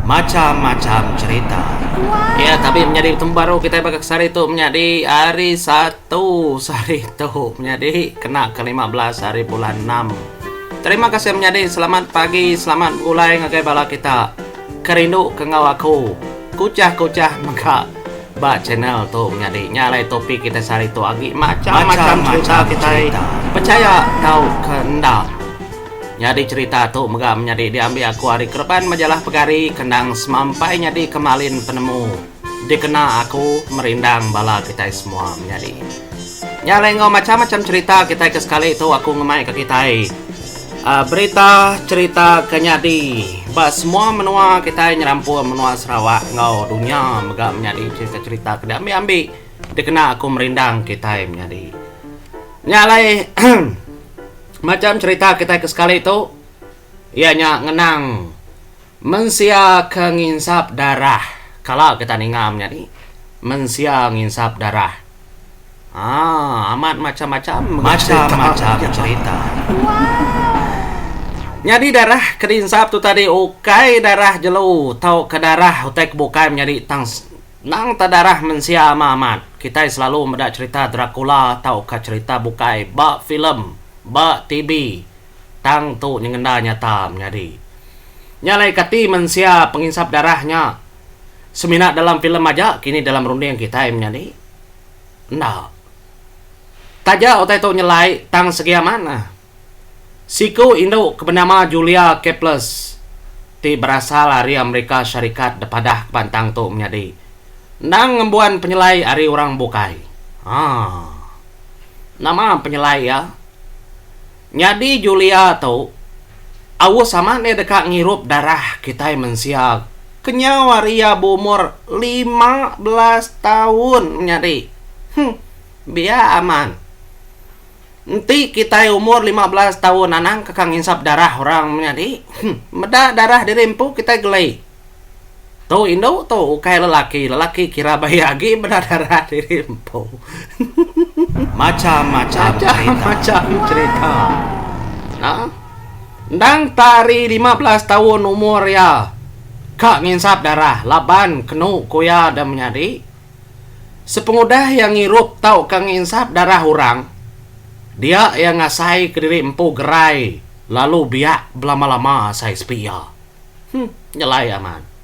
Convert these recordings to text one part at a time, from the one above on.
Macham-macham cherita. Iya tabi menyadi betemu baru kitai baka sehari tu menyadi hari satu sehari tu menyadi kena ke 15 hari bulan enam. Terima kasih menyadi selamat pagi selamat begulai ngagai bala kita ke rindu ke enggau aku kuchah-kuchah mega ba channel tu menyadi. Nya alai topik kitai sehari tu agi macham-macham cherita kitai pechaya tauka enda. Nyadi cherita tu mega menyadi diambi aku ari kereban majalah pegari ke endang semampai nyadi ke malin penemu dikena aku merindang bala kitai semua menyadi. Nya alai enggau macham-macham cherita kitai ke sekali tu aku ngemai ke kitai berita cherita ke nyadi ba semua menua kitai nyerampur menua Sarawak enggau dunya mega menyadi cherita-cherita ke diambi-ambi dikena aku merindang kitai menyadi. Nya alai Macham cherita kitai ke sekali tu iya nya ngenang mensia ke nginsap darah. Kala kita ninga menyadi mensia nginsap darah. Haa amat macham-macham mega cherita. Macham-macham cherita. Nyadi darah ke diinsap tu tadi ukai darah jelu tauka darah utai ke bukai menyadi tang endang ta darah mensia amat amat. Kitai selalu meda cherita Dracula tauka cherita bukai ba filem, ba TV. Tang tu nyengenda nyata menyadi. Nya alai kati mensia penginsap darah nya semina dalam filem aja kini dalam runding kitai menyadi? Enda. Taja utai tu nyelai tang segi amat nah. Siku indu ke benama Julia Caples ti berasal ari Amerika Syarikat depadah ke pantang tu menyadi endang ngembuan penyelai ari orang bukai. Haa. Nama penyelai iya? Nyadi Julia tu aus amat iya deka ngirup darah kitai mensia kenyau ari iya beumur 15 taun menyadi. Huh. Biak amat. Enti kitai umur 15 taun anang keka nginsap darah orang menyadi. Meda darah diri empu kitai geli. Tu indu tu ukai lelaki, lelaki kira baie agi meda darah diri empu. Macham-macham cherita. Macham-macham cherita. Nah. Endang ta ari 15 taun umur iya ka nginsap darah laban kenu ku iya da menyadi. Sepengudah iya ngirup tauka nginsap darah orang, dia iya ngasai kediri empu gerai lalu biak belama-lama asai sepi iya. Huh, nyelai amat.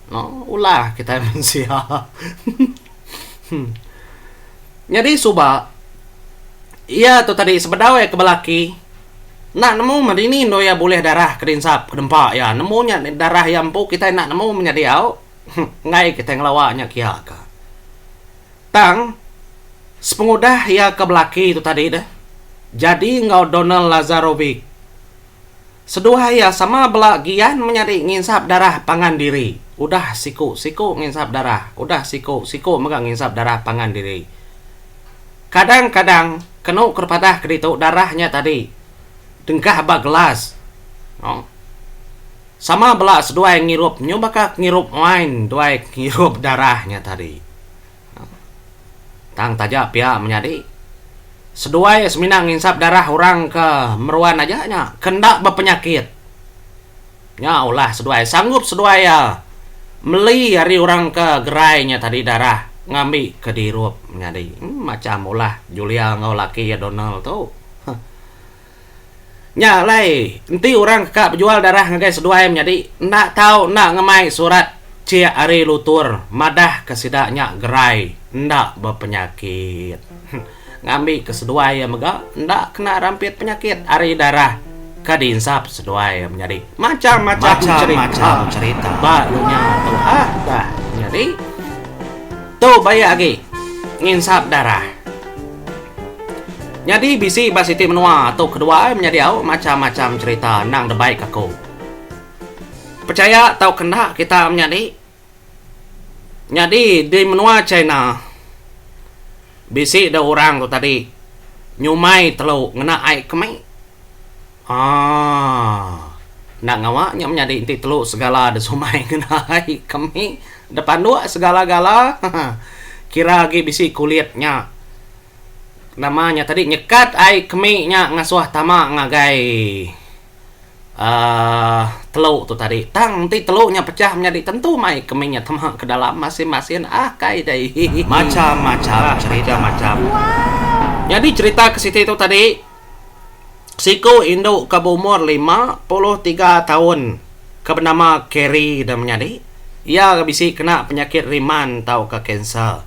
No, ulah kitai mensia. Nyadi suba, iya tu tadi sebedau iya ke belaki, enda nemu meh dini endur iya bulih darah ke dinsap ke dempa iya. Nemu nya darah iya empu kitai enda nemu menyadi au. Enggai kitai ngelawa nya kia ka. Tang, sepengudah iya ke belaki tu tadi deh, jadi enggau Donald Lazarovic. Seduai iya sama bela gian menyadi nginsap darah pangan diri. Udah siku, siku nginsap darah. Udah siku, siku mega nginsap darah pangan diri. Kadang-kadang, kenu ke padah ke ditu darah nya tadi dengkah ba gelas. No. Sama bela seduai ngirup nyu baka ngirup wine duai ngirup darah nya tadi. Tang taja pia menyadi. Seduai semina nginsap darah orang ke meruan aja nya ke enda bepenyakit. Nya ulah seduai sanggup seduai iya meli ari orang ke gerai nya tadi darah ngambi ke dirup menyadi. Macham ulah Julia enggau laki iya Donald tu. Nya alai, enti orang ke ka bejual darah ngagai seduai menyadi enda tau enda ngemai surat chik ari lutur madahka sida nya gerai enda bepenyakit. Ngambika seduai iya mega enda kena rampit penyakit ari darah ke diinsap seduai iya menyadi. Macham-macham Macham-macham cherita ba dunya tu ah dah menyadi. Tu baik agi nginsap darah. Nyadi bisi ba siti menua tu kedua ai menyadi au macham-macham cherita endang debai ka aku. Pechaya tauka enda kita menyadi. Nyadi di menua China bisi da orang tu tadi nyumai telu ngena ai kemi. Aaa. Enda ngawa nya menyadi enti telu segala da sumai ngena ai kemi da panduk segala-gala. Kira agi bisi kulit nya. Nama nya tadi nyekat ai kemi nya ngasuh tama ngagai. Aaa telu tu tadi. Tang enti telu nya pecah menyadi tentu mai kemi nya tema ke dalam masin-masin akai dai. Macam-macam cerita. Macam-macam. Nyadi cerita ke siti tu tadi siku indu ke beumur 53 taun ke benama Kerry da menyadi iya bisi kena penyakit riman tauka kanser.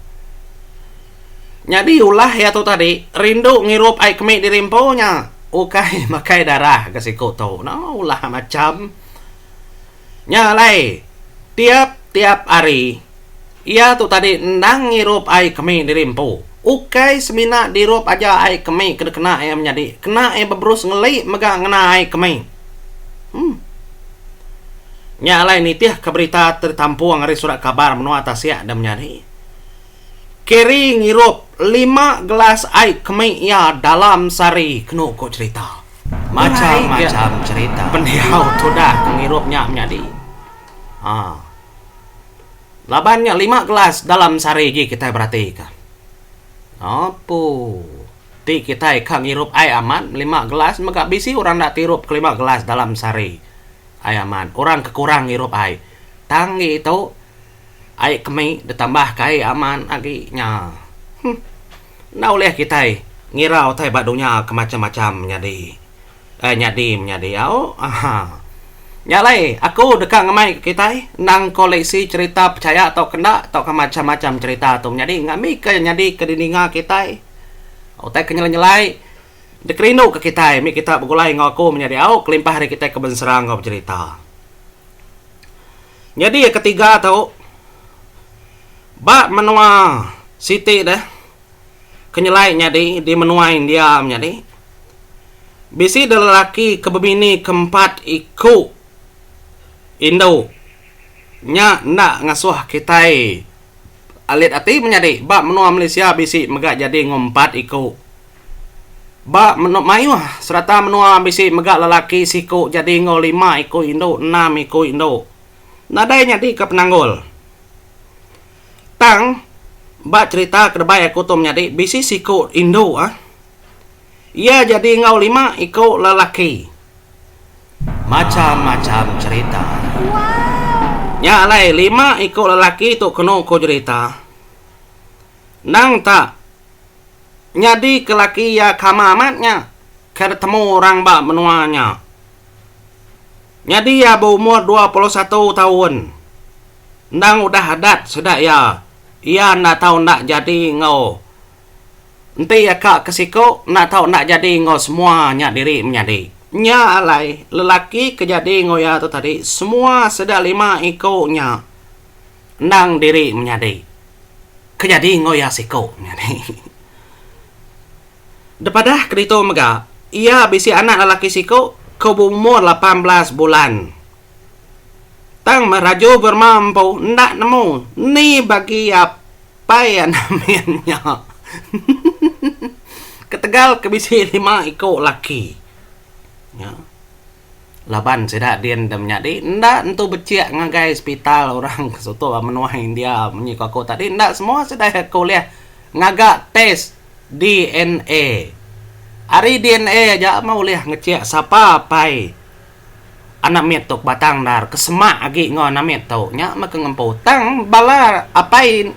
Nyadi ulah iya tu tadi rindu ngirup ai kemi diri empu nya ukai makai darah ga siku tu. Nama ulah macham. Nya alai tiap tiap hari iya tu tadi endang ngirup ai kemi diri empu. Ukai semina dirup aja ai kemi ke dikena iya menyadi kena iya beberus ngeli mega ngena ai kemi. Em. Nya alai nitihka berita ti ditampung ari surat kabar menua tasik da menyadi. Kerry ngirup lima gelas ai kemi iya dalam sehari kenu ku cherita. Macham-macham cherita. Pendiau tudah ke ngirup nya menyadi. Haa. Laban nya lima gelas dalam sehari agi kitai beratika. Apu. Ti kitai ka ngirup ai amat lima gelas mega bisi orang enda tirup ke lima gelas dalam sehari. Ai amat. Orang ke kurang ngirup ai. Tang agi tu. Ai kemi ditambah ka ai aman agi nya. Huh. Enda ulih kitai ngira utai ba dunya ke macam-macam nyadi. Eh nyadi menyadi au. Aha. Nya alai aku deka ngemai ke kitai endang koleksi cherita pechaya tauka enda tauka macam-macam cherita tu menyadi ngambika nyadi ke didinga kitai. Utai ke nyelai-nyelai dikerindu ke kitai mih kita begulai enggau aku menyadi au kelimpah ari kitai ke bensera enggau becherita. Nyadi iya ketiga tu ba menua siti deh ke nyelai nyadi di menua India menyadi bisi deh lelaki ke bebini ke empat iku indu nya enda ngasuh kitai alit ati menyadi ba menua Malaysia bisi mega jadi enggau empat iku. Ba menu mayuh serata menua bisi mega lelaki siku jadi enggau lima iku indu enam iku indu. Nadai nyadika penanggul. Tang ba cherita ke debai aku tu menyadi bisi siku indu ah. Iya jadi enggau lima iku lelaki. Macham-macham cherita. Nya alai lima iku lelaki tu kenu ku jerita. Endang tak. Nyadi ke laki iya kama amat nya ke ditemu orang ba menua nya. Nyadi iya beumur 21 taun. Endang udah adat sida iya, iya enda tau enda jadi enggau enti iya ka ke siku enda tau enda jadi enggau semua nya diri menyadi. Nya alai lelaki ke jadi enggau iya tu tadi semua sida lima iku nya endang diri menyadi. Ke nyadi enggau iya siku nyadi. Depadah ke ditu mega, iya bisi anak lelaki siku ke beumur 18 bulan. Tang meh Raju Verma empu enda nemu ni bagi apai anak mit nya. Ketegal ke bisi lima iku laki. Nya. Laban sida din da menyadi enda entu bechik ngagai sepital orang ke suto ba menua India munyi ku aku tadi enda semua sida ke ulih ngaga test DNA. Ari DNA aja meh ulih ngechik sapa apai anak mit tu ke batang endar ke semak agi enggau anak mit tu nya meh ke ngempu. Tang bala apai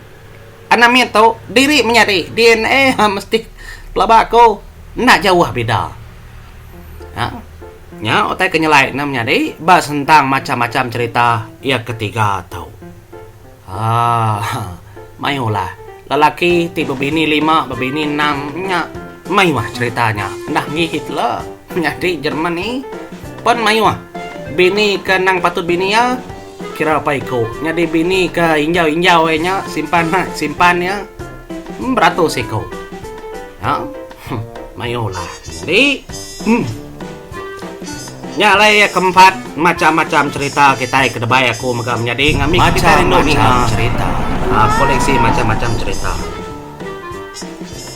anak mit tu diri menyadi DNA mesti pelaba aku enda jauh bida. Nya. Nya utai ke nyelai ne menyadi ba sentang macham-macham cherita iya ketiga tu. Haa mayuh lah lelaki ti bebini lima bebini enam nya mayuh cherita nya enda enggi Hitler menyadi Germany pen mayuh bini ke endang patut bini iya kira pa iku nyadi bini ke injau-injau iya nya simpan simpan iya beratus iku. Nya mayuh lah menyadi. Nya alai iya keempat macam-macam cherita kitai ke debai aku mega menyadi ngambi kitai rindu ninga cherita. Koleksi macam-macam cherita.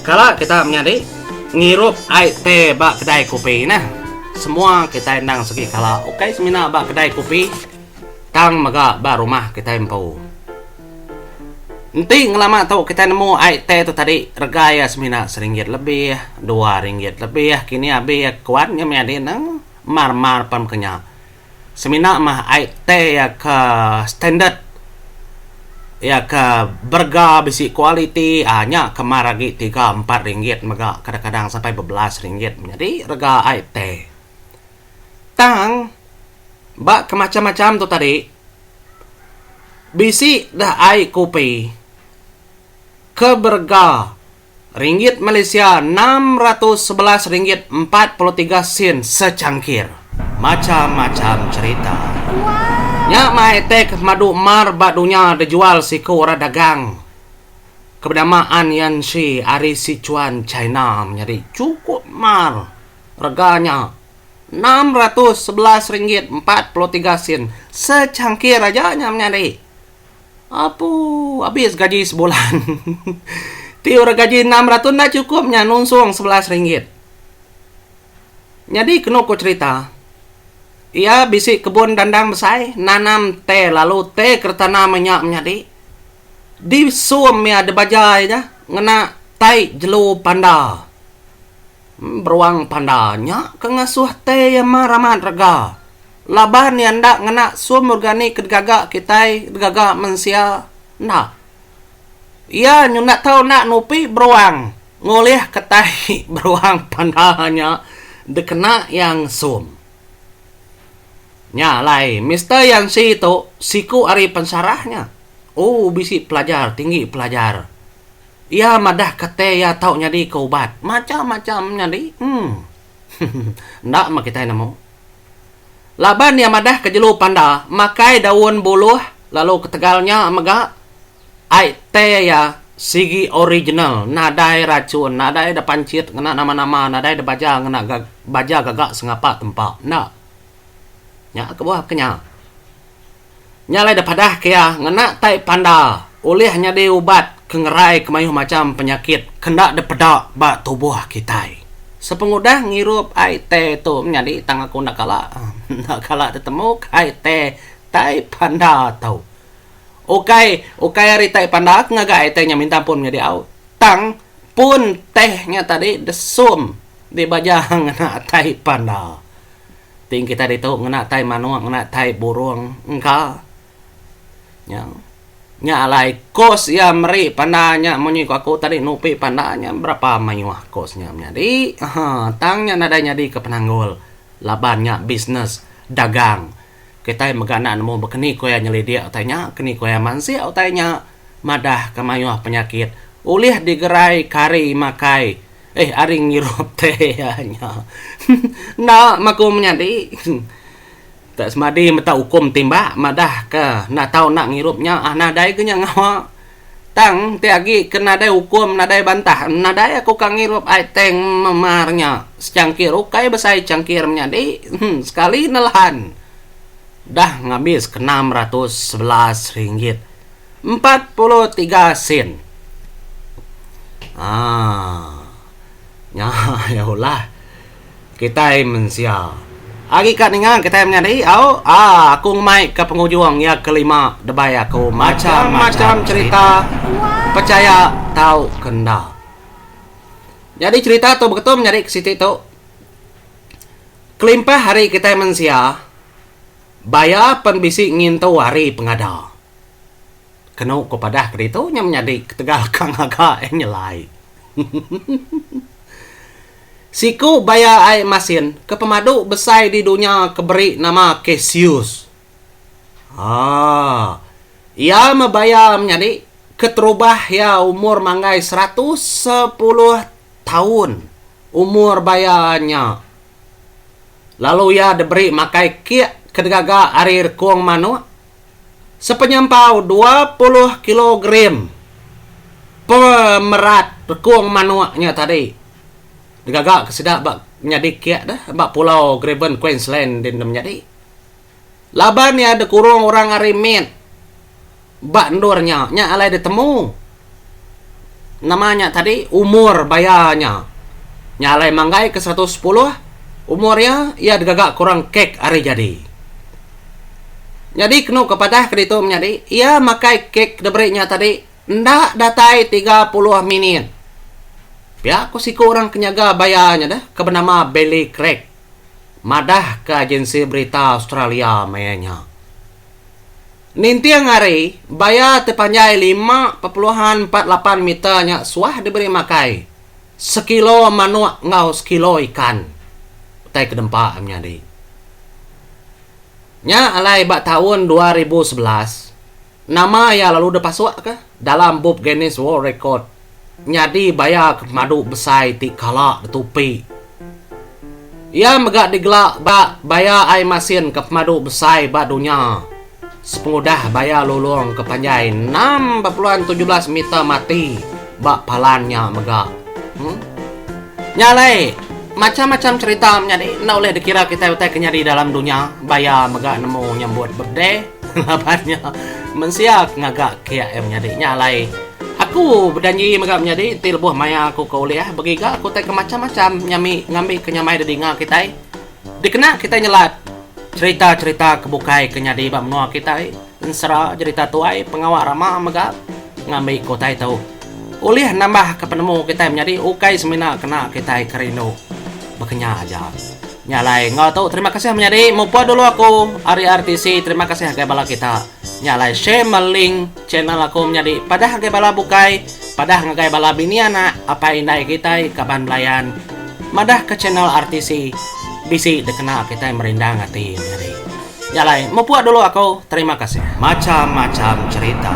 Kala kita menyadi ngirup ai teh ba kedai kopi neh. Semua kitai endang segi kala ukai semina ba kedai kopi tang mega ba rumah kitai empu. Enti ngelama tu kitai nemu ai teh tu tadi rega iya semina seringgit lebih, dua ringgit lebih kini abih kuat nya menyadi ne. Mar-mar pan baka nya. Semina mah ai teh iya ke standard iya ke berega bisi kualiti aaa nya ke mar agi tiga empat ringgit mega kadang-kadang sampai bebelas ringgit nyadi rega ai teh. Tang ba ke macam-macam tu tadi bisi deh ai kopi ke berega Ringgit Malaysia 611 ringgit 43 sen sechangkir. Macham-macham cherita. Nya mah attack madu mar ba dunya dijual siku orang dagang ke benama An Yanshi ari Sichuan, China menyadi chukup mar rega nya 611 ringgit 43 sen sechangkir aja nya menyadi. Apu, abis gaji sebulan. Ti orang gaji 600 enda chukup nya nunsung 11 ringgit. Nyadi kenu ku cherita, iya bisi kebun dandang besai nanam teh lalu teh ke ditanam iya nya menyadi disum iya dibaja iya ngena tai jelu panda. Beruang panda nya ke ngasuh teh iya mar amat rega. Laban iya enda ngena sum organik ke digaga kitai digaga mensia enda. Iya nyunda tau enda nupi beruang ngulih ke tai beruang panda nya dikena iya ngesum. Nya alai Mister Yancy tu siku ari pensarah nya. Ooh bisi pelajar tinggi pelajar. Iya madah ke teh iya tau nyadi ke ubat macam-macam nyadi. Uhh. Enda meh kitai nemu. Laban iya madahka jelu panda makai daun buluh lalu ketegal nya mega ai teh iya sigi original nadai rachun nadai da panchit ngena nama-nama nadai da baja ngena baja gaga sengapa tempa enda. Nya kebuah ke nya. Nya alai da padah ke iya ngena tai panda ulih nyadi ubat ke ngerai ke mayuh macham penyakit ke enda dipeda ba tubuh kitai. Sepengudah ngirup ai teh tu menyadi tang aku enda kala enda kala tetemu ke ai teh tai panda tu. Ukai ukai ari tai panda ke ngaga ai teh nya minta ampun menyadi au tang pun teh nya tadi desum dibaja ngena tai panda. Ti kitai ditu ngena tai manuk ngena tai burung engka nya. Nya alai kos iya meri panda nya munyi ku aku tadi nupi panda nya berapa mayuh kos nya menyadi uhh tang nya nadai nyadi ke penanggul laban nya bisnes dagang. Kitai mega enda nemu bekeni ku iya nyelidik utai nya keni ku iya mansik utai nya madah ke mayuh penyakit ulih digerai kari makai. Eh ari ngirup teh iya nya. Enda maku menyadi. Tak semadi meta ukum timbak madah ke enda tau enda ngirup nya ah nadai ke nya ngawa. Tang ti agi ke nadai ukum nadai bantah nadai aku ka ngirup ai teh memar nya. Secangkir ukai besai changkir menyadi sekali nelan dah ngabis ke 611 ringgit. 43 sen. Haa. Nya ya ulah kitai mensia. Agi ka ninga kitai menyadi au aa aku ngemai ka pengujung iya kelima debai aku macam-macam cerita pechaya tau ke enda. Nyadi cerita tu beketu menyadi ke siti tu. Kelimpah ari kitai mensia baya pen bisi ngintu hari pengada. Kenu ko padah ke ditu nya menyadi ketegal ka ngaga iya nyelai. Siku baya ai masin ke pemadu besai di dunya ke beri nama Cassius. Haa. Iya meh baya menyadi keterubah iya umur manggai 110 taun umur baya nya. Lalu iya diberi makai kek ke digaga ari rekung manuk. Sepenyampau 20 kilogram pemerat rekung manuk nya tadi digaga ke sida ba menyadi kek deh ba Pulau Gribbon Queensland din deh menyadi. Laban iya dikurung orang ari mit ba endur nya, nya alai ditemu nama nya tadi umur baya nya. Nya alai manggai ke 110 umur iya, iya digaga ke orang kek ari jadi. Nyadi kenu ke padah ke ditu menyadi, iya makai kek diberi nya tadi enda datai 30 minit. Pia ku siku orang ke nyaga baya nya deh ke benama Billy Craig. Madahka agensi berita Australia maya nya. Ninting hari, baya ti panjai 5.48 meter nya suah diberi makai sekilo manuk enggau sekilo ikan utai ke dempa menyadi. Nya alai ba taun 2011, nama iya lalu dipasukka dalam bup Guinness World Record nyadi baya ke pemadu besai ti kala ditupi. Iya mega digela ba baya ai masin ke pemadu besai ba dunya sepengudah baya lulong ke panjai 6.17 meter mati ba palan nya mega. Hmm. Nya alai, macham-macham cherita menyadi enda ulih dikira kitai utai ke nyadi dalam dunya baya mega nemu nyambut birthday laban nya mensia ke ngaga kek iya menyadi. Nya alai, Aku bedanji mega menyadi enti lebuh maya aku ke ulih begiga ke utai ke macham-macham nyami ngambi ke nyamai didinga kitai. Dikena kitai nyelat cherita-cherita ke bukai ke nyadi ba menua kitai, ensera, jerita tuai, pengawa rama mega ngambi ke utai tu. Ulih nambah ke penemu kitai menyadi ukai semina kena kitai ke rindu bekenya aja. Nya alai enggau tu terima kasih menyadi muput dulu aku ari RTC terima kasih ngagai bala kita. Nya alai share me link channel aku menyadi padah ngagai bala bukai, padah ngagai bala bini anak, apai indai kitai, kaban belayan madah ke channel RTC bisi dikena kitai merindang ati menyadi. Nya alai muput dulu aku terima kasih. Macam-macam cerita.